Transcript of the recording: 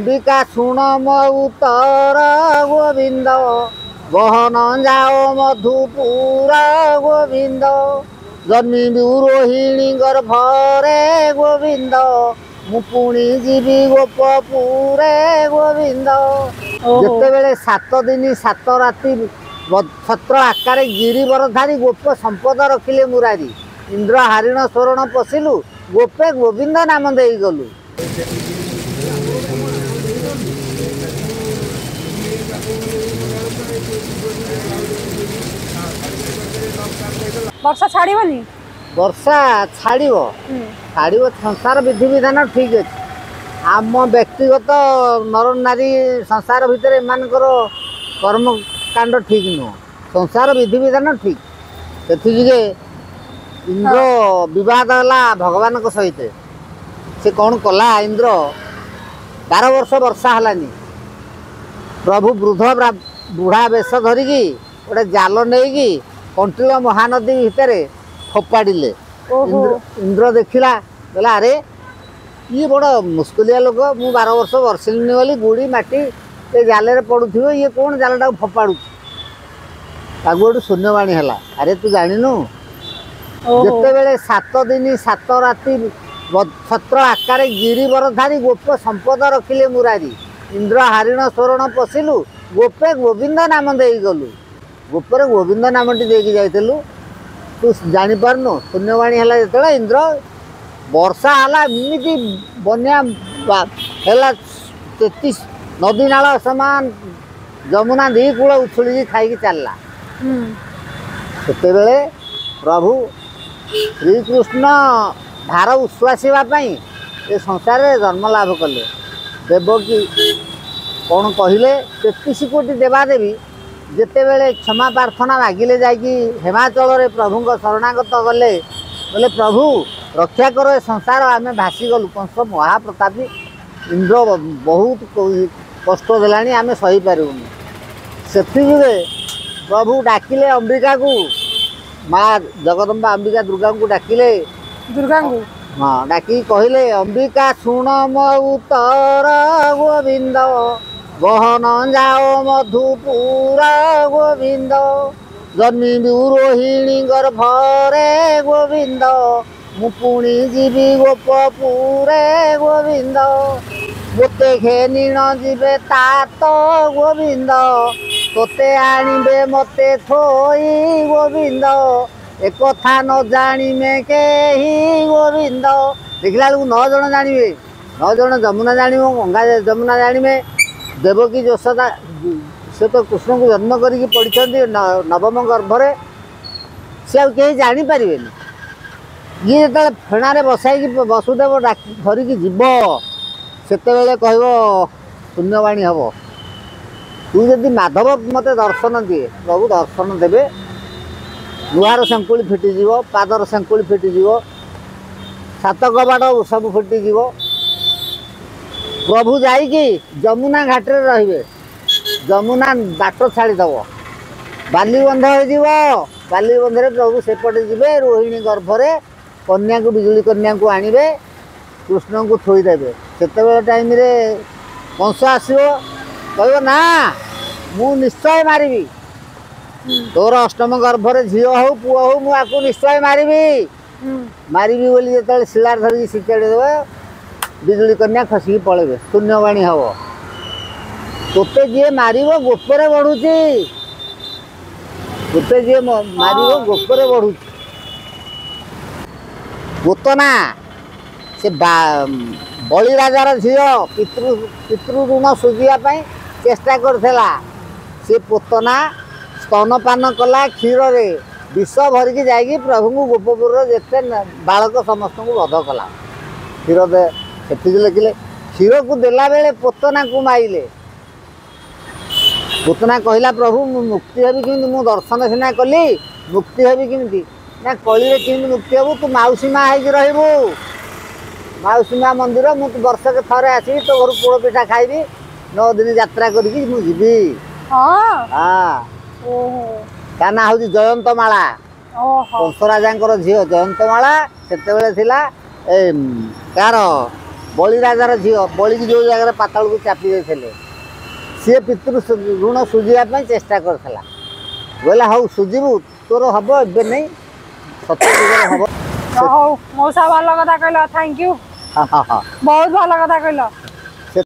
ଅମ୍ବିକା ଶୁଣ ମୋ ଉତ୍ତର ଗୋବିନ୍ଦ, ବହନ ଯାଅ ମଧୁପୁର ଗୋବିନ୍ଦ, ଜନ୍ମିବି ରୋହିଣୀ ଗର୍ଭରେ ଗୋବିନ୍ଦ, ମୁଁ ପୁଣି ଯିବି ଗୋପପୁରେ ଗୋବିନ୍ଦ। ଯେତେବେଳେ 7 ଦିନ 7 ରାତି ଛତ୍ର ଆକାରେ ଗିରିବର ଧାରି ଗୋପ ସମ୍ପଦ ରଖିଲେ ମୁରାରୀ, ଇନ୍ଦ୍ର ହାରିଣ ସ୍ୱରଣ ପଶିଲୁ, ଗୋପେ ଗୋବିନ୍ଦ ନାମ ଦେଇଗଲୁ। ବର୍ଷା ଛାଡ଼ିବନି? ବର୍ଷା ଛାଡ଼ିବ, ଛାଡ଼ିବ। ସଂସାର ବିଧିବିଧାନ ଠିକ୍ ଅଛି। ଆମ ବ୍ୟକ୍ତିଗତ ନର ନାରୀ ସଂସାର ଭିତରେ ଏମାନଙ୍କର କର୍ମକାଣ୍ଡ ଠିକ୍ ନୁହଁ, ସଂସାର ବିଧିବିଧାନ ଠିକ୍। ସେଥିଯୋଗେ ଇନ୍ଦ୍ର ବିବାଦ ହେଲା ଭଗବାନଙ୍କ ସହିତ। ସେ କ'ଣ କଲା ଇନ୍ଦ୍ର, 12 ବର୍ଷ ବର୍ଷା ହେଲାନି। ପ୍ରଭୁ ବୃଦ୍ଧ ବୁଢ଼ା ବେଶ ଧରିକି ଗୋଟେ ଜାଲ ନେଇକି କଣ୍ଟିଲ ମହାନଦୀ ଭିତରେ ଫୋପାଡ଼ିଲେ। ଇନ୍ଦ୍ର ଦେଖିଲା, କହିଲା ଆରେ ଇଏ ବଡ଼ ମୁସ୍କିଲିଆ ଲୋକ, ମୁଁ 12 ବର୍ଷ ବର୍ଷିଲିନି ବୋଲି ଗୁଡ଼ି ମାଟି ଏ ଜାଲରେ ପଡ଼ୁଥିବ, ଇଏ କ'ଣ ଜାଲଟାକୁ ଫୋପାଡ଼ୁଛି। ତାକୁ ଗୋଟେ ଶୂନ୍ୟବାଣୀ ହେଲା, ଆରେ ତୁ ଜାଣିନୁ, ଯେତେବେଳେ 7 ଦିନ 7 ରାତି ଛତ୍ର ଆକାରେ ଗିରିବର ଧାରି ଗୋପ ସମ୍ପଦ ରଖିଲେ ମୁରାରୀ, ଇନ୍ଦ୍ର ହାରିଣ ସ୍ୱରଣ ପଶିଲୁ, ଗୋପେ ଗୋବିନ୍ଦ ନାମ ଦେଇଗଲୁ। ଗୋପରେ ଗୋବିନ୍ଦ ନାମଟି ଦେଇକି ଯାଇଥିଲୁ, ତୁ ଜାଣିପାରୁନୁ। ଶୂନ୍ୟବାଣୀ ହେଲା ଯେତେବେଳେ ଇନ୍ଦ୍ର, ବର୍ଷା ହେଲା ଏମିତି ବନ୍ୟା ହେଲା, 33 ନଦୀ ନାଳ ସମାନ ଯମୁନା 2 କୂଳ ଉଛୁଳିକି ଖାଇକି ଚାଲିଲା। ସେତେବେଳେ ପ୍ରଭୁ ଶ୍ରୀକୃଷ୍ଣ ଭାର ଉଶ୍ୱାସିବା ପାଇଁ ଏ ସଂସାରରେ ଜନ୍ମ ଲାଭ କଲେ। ଦେବକୀ କ'ଣ କହିଲେ, 33 କୋଟି ଦେବାଦେବୀ ଯେତେବେଳେ କ୍ଷମା ପ୍ରାର୍ଥନା ମାଗିଲେ, ଯାଇକି ହେମାଚଳରେ ପ୍ରଭୁଙ୍କ ଶରଣାଗତ ଗଲେ, ବୋଲେ ପ୍ରଭୁ ରକ୍ଷା କର ଏ ସଂସାର, ଆମେ ଭାସିଗଲୁ, କଂସ ମହାପ୍ରତାପୀ ଇନ୍ଦ୍ର ବହୁତ କଷ୍ଟ ଦେଲାଣି, ଆମେ ସହିପାରିବୁନି। ସେଥିଯୋଗେ ପ୍ରଭୁ ଡାକିଲେ ଅମ୍ବିକାକୁ, ମା ଜଗଦମ୍ବା ଅମ୍ବିକା ଦୁର୍ଗାଙ୍କୁ ଡାକିଲେ। ଦୁର୍ଗାଙ୍କୁ ହଁ ଡାକିକି କହିଲେ, ଅମ୍ବିକା ଶୁଣ ମୋ ଉତ୍ତର ଗୋବିନ୍ଦ, ବହନ ଯାଅ ମଧୁପୁର ଗୋବିନ୍ଦ, ଜନ୍ମିବି ରୋହିଣୀ ଗର୍ଭରେ ଗୋବିନ୍ଦ, ମୁଁ ପୁଣି ଯିବି ଗୋପପୁରେ ଗୋବିନ୍ଦ, ମୋତେ ଘେନିଣ ଯିବେ ତାତ ଗୋବିନ୍ଦ, ତୋତେ ଆଣିବେ ମୋତେ ଥୋଇ ଗୋବିନ୍ଦ, ଏକଥା ନ ଜାଣିମେ କେହି ଗୋବିନ୍ଦ। ଦେଖିଲା ବେଳକୁ 9 ଜଣ ଜାଣିବେ, 9 ଜଣ ଯମୁନା ଜାଣିବ, ଗଙ୍ଗା ଯମୁନା ଜାଣିବେ, ଦେବକୀ ଯଶୋଦା ସେ ତ କୃଷ୍ଣଙ୍କୁ ଜନ୍ମ କରିକି ପଡ଼ିଛନ୍ତି ନବମ ଗର୍ଭରେ, ସେ ଆଉ କେହି ଜାଣିପାରିବେନି। ଇଏ ଯେତେବେଳେ ଫେଣାରେ ବସାଇକି ବସୁଦେବ ଧରିକି ଯିବ, ସେତେବେଳେ କହିବ ଶୂନ୍ୟବାଣୀ ହେବ, ତୁ ଯଦି ମାଧବ ମୋତେ ଦର୍ଶନ ଦିଏ, ପ୍ରଭୁ ଦର୍ଶନ ଦେବେ, ଲୁହାର ଶଙ୍କୁଳି ଫିଟିଯିବ, ପାଦର ଶଙ୍କୁଳି ଫିଟିଯିବ, 7 କବାଟ ସବୁ ଫିଟିଯିବ। ପ୍ରଭୁ ଯାଇକି ଯମୁନା ଘାଟରେ ରହିବେ, ଯମୁନା ବାଟ ଛାଡ଼ିଦେବ, ବାଲିବନ୍ଧ ହେଇଯିବ। ବାଲିବନ୍ଧରେ ପ୍ରଭୁ ସେପଟେ ଯିବେ, ରୋହିଣୀ ଗର୍ଭରେ କନ୍ୟାକୁ ବିଜୁଳି କନ୍ୟାକୁ ଆଣିବେ, କୃଷ୍ଣଙ୍କୁ ଥୋଇଦେବେ। ସେତେବେଳେ ଟାଇମ୍ରେ କଂସ ଆସିବ, କହିବ ନା ମୁଁ ନିଶ୍ଚୟ ମାରିବି, ତୋର ଅଷ୍ଟମ ଗର୍ଭରେ ଝିଅ ହଉ ପୁଅ ହଉ ମୁଁ ଆକୁ ନିଶ୍ଚୟ ମାରିବି। ମାରିବି ବୋଲି ଯେତେବେଳେ ଶିଳାରେ ଧରିକି ଶିଚାଡ଼ି ଦେବ, ବିଜୁଳି କନ୍ୟା ଖସିକି ପଳେଇବେ, ଶୂନ୍ୟବାଣୀ ହେବ, ତୋତେ ଯିଏ ମାରିବ ଗୋପରେ ବଢ଼ୁଛି, ତୋତେ ଯିଏ ମାରିବ ଗୋପରେ ବଢ଼ୁଛି। ପୁତନା ସେ ବଳି ରାଜାର ଝିଅ, ପିତୃ ଋଣ ସୁଝିବା ପାଇଁ ଚେଷ୍ଟା କରିଥିଲା। ସେ ପୁତନା ସ୍ତନପାନ କଲା କ୍ଷୀରରେ ବିଷ ଭରିକି ଯାଇକି ପ୍ରଭୁଙ୍କୁ ଗୋପପୁରର ଯେତେ ବାଳକ ସମସ୍ତଙ୍କୁ ବଧ କଲା। କ୍ଷୀର ସେଠିକି ଲେଖିଲେ, କ୍ଷୀରକୁ ଦେଲାବେଳେ ପୁତନାକୁ ମାଇଲେ। ପୁତନା କହିଲା ପ୍ରଭୁ ମୁଁ ମୁକ୍ତି ହେବି କେମିତି, ମୁଁ ଦର୍ଶନ ସିନା କଲି, ମୁକ୍ତି ହେବି କେମିତି? ନା କଳିରେ କେମିତି ମୁକ୍ତି ହେବୁ, ତୁ ମାଉସୀ ମା ହେଇକି ରହିବୁ, ମାଉସୀ ମା ମନ୍ଦିର ମୁଁ ବର୍ଷକେ ଥରେ ଆସିବି, ତୋ ଘରୁ ପୋଡ଼ ପିଠା ଖାଇବି, 9 ଦିନ ଯାତ୍ରା କରିକି ମୁଁ ଯିବି। ହଁ, ତା ନାଁ ହେଉଛି ଜୟନ୍ତମାଳା, କଂସ ରାଜାଙ୍କର ଝିଅ ଜୟନ୍ତମାଳା। ସେତେବେଳେ ଥିଲା ଏ କାହାର ବଳି ରାଜାର ଝିଅ, ବଳିକି ଯେଉଁ ଜାଗାରେ ପାତାଳକୁ ଚାପି ଦେଇଥିଲେ, ସିଏ ପିତୃ ଋଣ ସୁଝିବା ପାଇଁ ଚେଷ୍ଟା କରିଥିଲା। କହିଲା ହଉ ସୁଝିବୁ, ତୋର ହବ, ଏବେ ନେଇ ସତ୍ୟ ଯୁଗରେ ହବ। ହଉ ମଉସା, ଭଲ କଥା କହିଲ, thank you. ହଁ ହଁ ହଁ, ବହୁତ ଭଲ କଥା କହିଲ।